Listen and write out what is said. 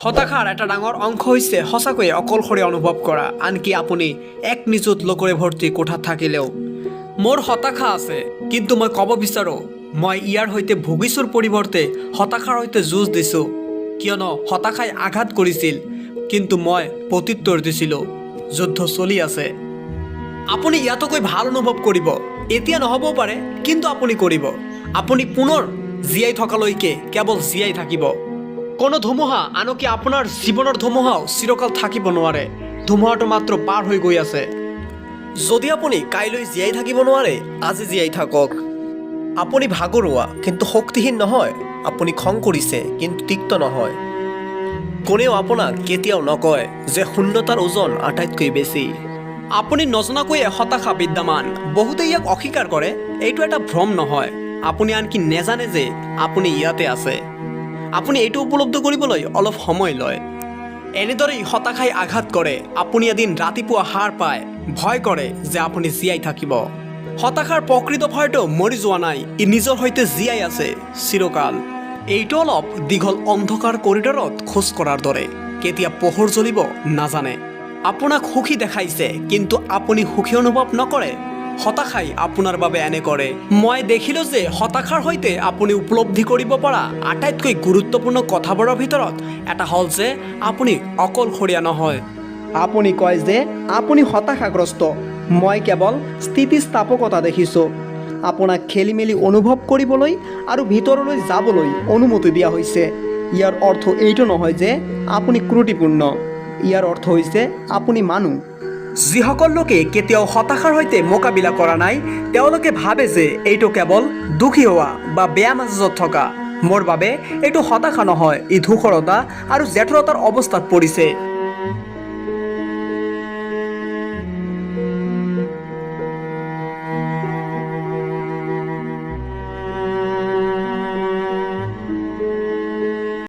হতাশাৰ এটা ডাঙৰ অংশ হৈছে সঁচাকৈয়ে অকলশৰীয়া অনুভৱ কৰা, আনকি আপুনি এক নিযুত লোকৰে ভৰ্তি কোঠাত থাকিলেও। মোৰ হতাশা আছে, কিন্তু মই ক'ব বিচাৰোঁ, মই ইয়াৰ সৈতে ভুগিছোৰ পৰিৱৰ্তে হতাশাৰ সৈতে যুঁজ দিছোঁ, কিয়নো হতাশাই আঘাত কৰিছিল, কিন্তু মই প্ৰত্যুত্তৰ দিছিলোঁ। যুদ্ধ চলি আছে। আপুনি ইয়াতকৈ ভাল অনুভৱ কৰিব। এতিয়া নহ'বও পাৰে, কিন্তু আপুনি কৰিব। আপুনি পুনৰ জীয়াই থকালৈকে কেৱল জীয়াই থাকিব। কোনো ধুমুহা, আনকি আপোনাৰ জীৱনৰ ধুমুহাও চিৰকাল থাকিব নোৱাৰে। ধুমুহাটো মাত্ৰ পাৰ হৈ গৈ আছে। যদি আপুনি কাইলৈ জীয়াই থাকিব নোৱাৰে, আজি জীয়াই থাকক। আপুনি ভাগৰুৱা, কিন্তু শক্তিহীন নহয়। আপুনি খং কৰিছে, কিন্তু তিক্ত নহয়। কোনেও আপোনাক কেতিয়াও নকয় যে শূন্যতাৰ ওজন আটাইতকৈ বেছি। আপুনি নজনাকৈয়ে হতাশা বিদ্যমান। বহুতে ইয়াক অস্বীকাৰ কৰে। এইটো এটা ভ্ৰম নহয়। আপুনি আনকি নেজানে যে আপুনি ইয়াতে আছে। আপুনি এইটো উপলব্ধ কৰিবলৈ অলপ সময় লয়। এনেদৰেই হতাশাই আঘাত কৰে। আপুনি এদিন ৰাতিপুৱা সাৰ পায়, ভয় কৰে যে আপুনি জীয়াই থাকিব। হতাশাৰ প্ৰকৃত ভয়টো মৰি যোৱা নাই, ই নিজৰ সৈতে জীয়াই আছে চিৰকাল। এইটো অলপ দীঘল অন্ধকাৰ কৰিডৰত খোজ কঢ়াৰ দৰে। কেতিয়া পোহৰ জ্বলিব নাজানে। আপোনাক সুখী দেখাইছে, কিন্তু আপুনি সুখী অনুভৱ নকৰে। হতাশাই আপোনাৰ বাবে এনে কৰে। মই দেখিলোঁ যে হতাশাৰ সৈতে আপুনি উপলব্ধি কৰিব পৰা আটাইতকৈ গুৰুত্বপূৰ্ণ কথাবোৰৰ ভিতৰত এটা হ'ল যে আপুনি অকলশৰীয়া নহয়। আপুনি কয় যে আপুনি হতাশাগ্ৰস্ত। মই কেৱল স্থিতিস্থাপকতা দেখিছোঁ। আপোনাক খেলি মেলি অনুভৱ কৰিবলৈ আৰু ভিতৰলৈ যাবলৈ অনুমতি দিয়া হৈছে। ইয়াৰ অৰ্থ এইটো নহয় যে আপুনি ত্ৰুটিপূৰ্ণ। ইয়াৰ অৰ্থ হৈছে আপুনি মানুহ। যিসকল লোকে কেতিয়াও হতাশাৰ সৈতে মোকাবিলা কৰা নাই, তেওঁলোকে ভাবে যে এইটো কেৱল দুখী হোৱা বা বেয়া মেজাজত থকা। মোৰ বাবে এইটো হতাশা নহয়, ই ধূসৰতা আৰু জঠৰতাৰ অৱস্থাত পৰিছে।